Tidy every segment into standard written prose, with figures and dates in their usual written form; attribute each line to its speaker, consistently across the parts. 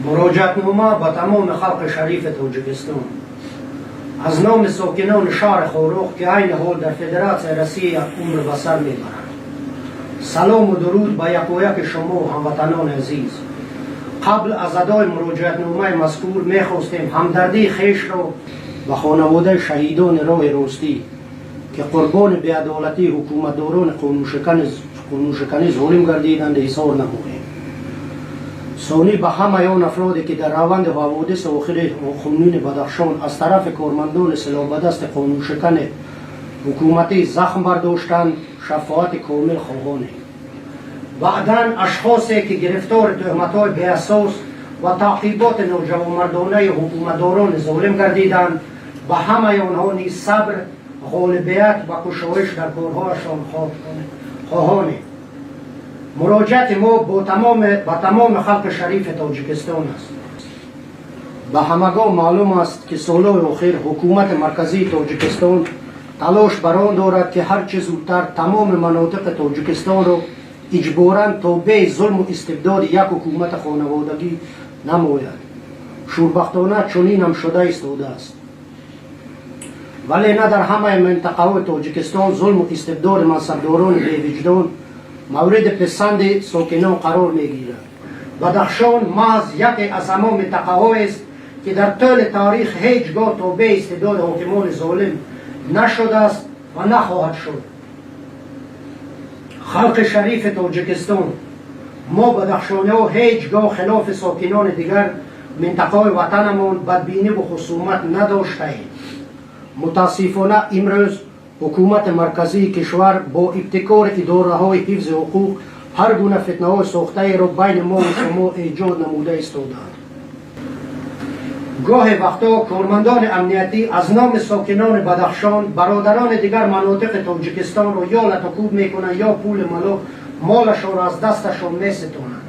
Speaker 1: Муроҷиатнома ба тамоми халқи шарифи Тоҷикистон аз номи сокинони шаҳри Хоруғ, ки айни ҳол дар Федератсияи Россия умр ба сар мебаранд. Салому дуруд ба якояки шумо, ҳамватанони азиз. Қабл аз адои муроҷиатномаи мазкур мехостем ҳамдардии хешро ба хонаводаи шаҳидони роҳи ростӣ, ки қурбони беадолатии ҳукуматдорони қонуншиканӣ золим гардиданд, изҳор намоем. Сонӣ ба ҳамаи он афроде, ки дар раванди ҳаводиси охири хунини Бадахшон аз тарафи кормандони силоҳбадасти қонуншикани ҳукуматӣ захм бардоштанд, шафоати комил хоҳонем. Баъдан ашхосе, ки гирифтори тӯҳматҳои беасос ва таъқиботи ноҷавонмардонаи ҳукуматдорони золим гардиданд, ба ҳамаи онҳо низ сабр, ғолибият ва кушоиш дар корҳояшон хоҳонем. Муроҷиати мо ба тамоми халқи шарифи Тоҷикистон аст. Ба ҳамагон маълум аст, ки солҳои охир ҳукумати марказии Тоҷикистон талош бар он дорад, ки ҳарчи зудтар тамоми манотиқи Тоҷикистонро иҷборан тобеи зулму истибдоди як ҳукумати хонаводагӣ намояд. Шурбахтона, чунинам шуда истодааст. Вале на дар ҳамаи минтақаҳои Тоҷикистон зулму истибдоди мансабдорони бевиҷдон мавриди писанди сокинон қарор мегирад. Бадахшон маҳз яке аз ҳамон минтақаҳоест, ки дар тӯли таърих ҳеҷ гоҳ тобеи истибдоди ҳокимони золим нашудааст ва нахоҳад шуд. Халқи шарифи Тоҷикистон, мо бадахшониҳо ҳеҷ гоҳ хилофи сокинони дигар минтақаҳои ватанамон бадбиниву хусумат надоштаем. Мутаассифона, имрӯз ҳукумати марказии кишвар бо ибтикори идораҳои ҳифзи ҳуқуқ ҳар гуна фитнаҳои сохтаеро байни мову шумо эҷод намуда истодаанд. Гоҳе вақтҳо кормандони амниятӣ аз номи сокинони Бадахшон бародарони дигар манотиқи Тоҷикистонро ё латукӯб мекунанд, ё пули молашонро аз дасташон меситонанд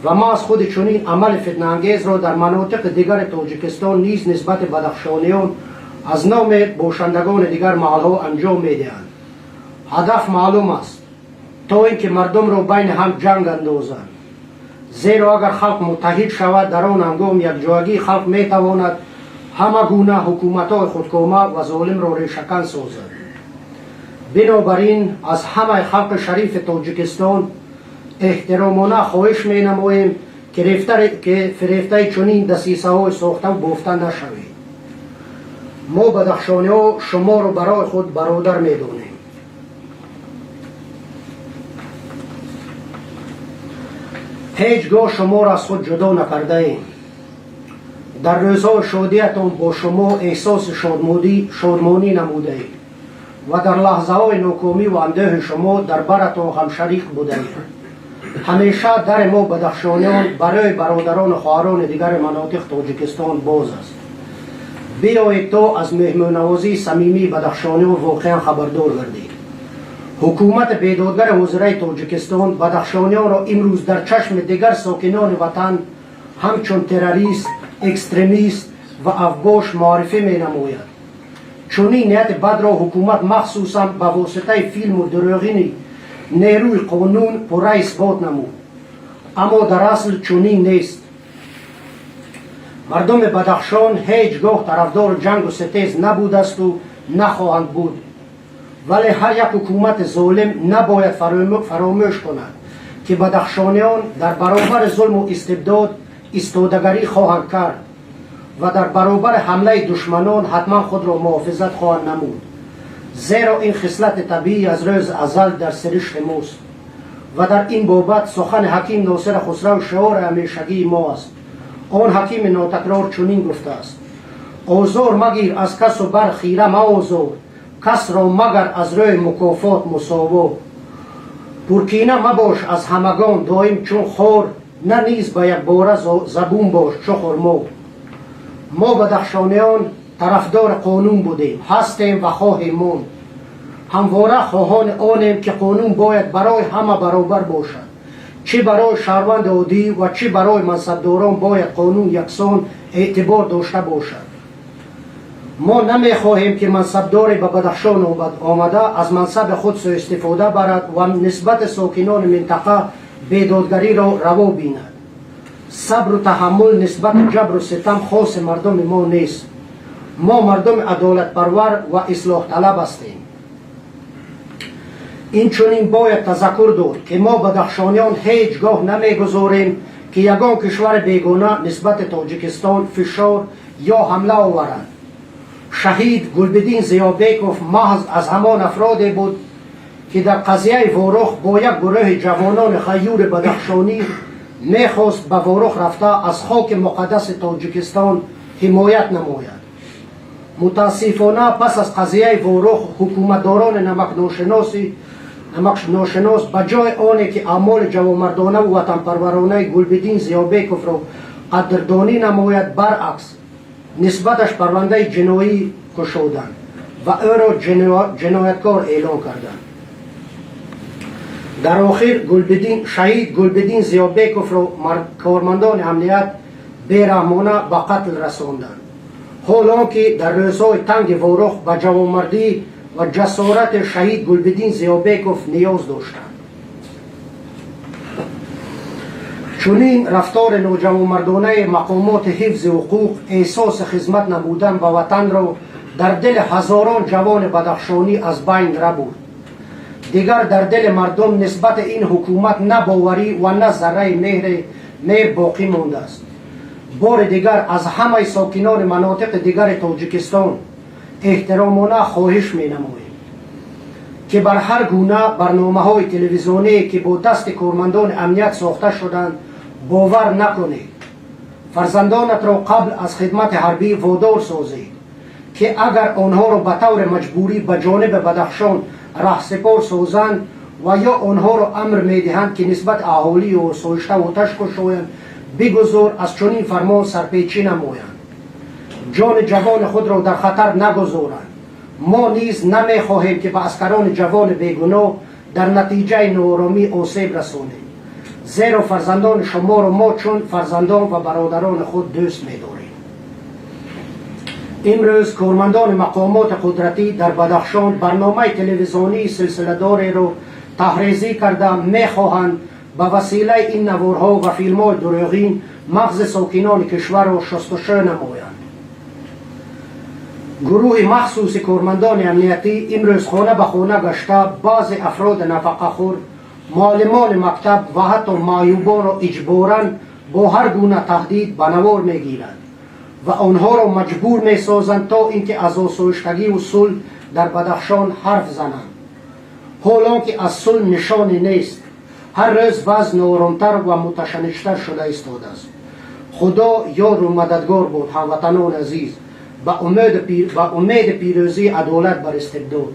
Speaker 1: ва маҳз худи чунин амали фитнаангезро дар манотиқи дигари Тоҷикистон низ нисбати бадахшониён аз номи бошандагони дигар маҳалҳо анҷом медиҳанд. Ҳадаф маълум аст: то ин ки мардумро байни ҳам ҷанг андозанд. Зеро агар халқ муттаҳид шавад, дар он ҳангом якҷоягии халқ метавонад ҳама гуна ҳукуматҳои худкома ва золимро решакан созад. Бинобар ин аз ҳамаи халқи шарифи Тоҷикистон эҳтиромона хоҳиш менамоем, ки фирефтаи чунин дасисаҳои сохтаву бофта нашавед. Мо бадахшониҳо шуморо барои худ бародар медонем. Ҳеҷ гоҳ шуморо аз худ ҷудо накардаем. Дар рӯзҳои шодиятон бо шумо эҳсоси шодмонӣ намудаем ва дар лаҳзаҳои нокомӣ ва андӯҳи шумо дар баратон ҳамшарик будаем. Ҳамеша дари мо бадахшониён барои бародарону хоҳарони дигари манотиқ Тоҷикистон боз аст. Биёед, то аз меҳмоннавозии самимии бадахшониён воқеан хабардор гардед. Ҳукумати бедодгари ҳозираи Тоҷикистон бадахшониёнро имрӯз дар чашми дигар сокинони ватан ҳамчун террорист, экстремист ва авбош муаррифӣ менамояд. Чунин нияти бадро ҳукумат махсусан ба воситаи филму дурӯғини нерӯи қонун пурра исбот намуд. Аммо дар асл чунин нест. Мардуми Бадахшон ҳеҷ гоҳ тарафдори ҷангу ситез набудасту нахоҳанд буд. Вале ҳар як ҳукумати золим набояд фаромӯш кунад, ки бадахшониён дар баробари зулму истибдод истодагарӣ хоҳанд кард ва дар баробари ҳамлаи душманон ҳатман худро муҳофизат хоҳанд намуд. Зеро ин хислати табиӣ аз рӯзи азал дар сиришти мост ва дар ин бобат сухани ҳаким Носири Хусрав шиори ҳамешагии мо аст. Он ҳакими нотакрор чунин гуфтааст: «Озор магир аз касу бар хира маозор касро, магар аз рӯи мукофот мусово. Пуркина мабош аз ҳамагон доим чун хор, на низ ба якбора забун бош чу хурмо». Мо бадахшониён тарафдори қонун будем, ҳастем ва хоҳем монд. Ҳамвора хоҳони онем, ки қонун бояд барои ҳама баробар бошад. Чӣ барои шаҳрванди оддӣ ва чӣ барои мансабдорон бояд қонун яксон эътибор дошта бошад. Мо намехоҳем, ки мансабдоре ба Бадахшон омада, аз мансаби худ суистифода барад ва нисбати сокинони минтақа бедодгариро раво бинад. Сабру таҳаммул нисбати ҷабру ситам хоси мардуми мо нест. Мо мардуми адолатпарвар ва ислоҳталаб ҳастем. Инчунин бояд тазаккур дод, ки мо бадахшониён ҳеҷ гоҳ намегузорем, ки ягон кишвари бегона нисбати Тоҷикистон фишор ё ҳамла оварад. Шаҳид Гулбиддин Зиёбеков маҳз аз ҳамон афроде буд, ки дар қазияи Ворух бо як гурӯҳи ҷавонони ғайюри бадахшонӣ мехост ба Ворух рафта, аз хоки муқаддаси Тоҷикистон ҳимоят намояд. Мутаассифона, пас аз қазияи Ворух ҳукуматдорони намакношинос ба ҷои оне ки аъмоли ҷавонмардонаву ватанпарваронаи Гулбиддин Зиёбековро қадрдонӣ намояд, баръакс, нисбаташ парвандаи ҷиноӣ кушоданд ва ӯро ҷинояткор эълон карданд. Дар охир шаҳид Гулбиддин Зиёбековро кормандони амният бераҳмона ба қатл расонданд, ҳол он ки дар рӯзҳои танги Ворух ба ҷавонмардӣ ва ҷасорати шаҳид Гулбиддин Зиёбеков ниёз доштанд. Чунин рафтори ноҷавонмардонаи мақомоти ҳифзи ҳуқуқ эҳсоси хизмат намудан ба ватанро дар дили ҳазорон ҷавони бадахшонӣ аз байн рабурд. Дигар дар дили мардум нисбати ин ҳукумат на боварӣ ва на зарраи меҳр боқӣ мондааст. Бори дигар аз ҳамаи сокинони манотиқи дигари Тоҷикистон эҳтиромона хоҳиш менамоем, ки бар ҳар гуна барномаҳои телевизионие, ки бо дасти кормандони амният сохта шуданд, бовар накунед. Фарзандонатро қабл аз хидмати ҳарбӣ водор созед, ки агар онҳоро ба таври маҷбурӣ ба ҷониби Бадахшон раҳсипор созанд ва ё онҳоро амр медиҳанд, ки нисбат аҳолию осоишта оташ кушоянд, бигузор аз чунин фармон сарпечӣ намоянд, ҷони ҷавони худро дар хатар нагузоранд. Мо низ намехоҳем, ки ба аскарони ҷавони бегуноҳ дар натиҷаи нооромӣ осеб расонем, зеро фарзандони шуморо мо чун фарзандон ва бародарони худ дӯст медорем. Имрӯз кормандони мақомоти қудратӣ дар Бадахшон барномаи телевизионии силсиладореро таҳрезӣ карда, мехоҳанд ба василаи ин наворҳо ва филмҳои дурӯғин мағзи сокинони кишварро шустушӯ намоянд. Гурӯҳи махсуси кормандони амниятӣ имрӯз хона ба хона гашта, баъзе афроди нафақахӯр, муаллимони мактаб ва ҳатто маъюбонро иҷборан бо ҳар гуна таҳдид ба навор мегиранд ва онҳоро маҷбур месозанд, то ин ки аз осоиштагиву сулҳ дар Бадахшон ҳарф зананд, ҳол он ки аз сулҳ нишоне нест. Ҳар рӯз вазъ нооромтар ва муташанниҷтар шуда истодааст. Худо ёру мададгор буд, ҳамватанони азиз. Ба умеди пирӯзии адолат бар истибдод.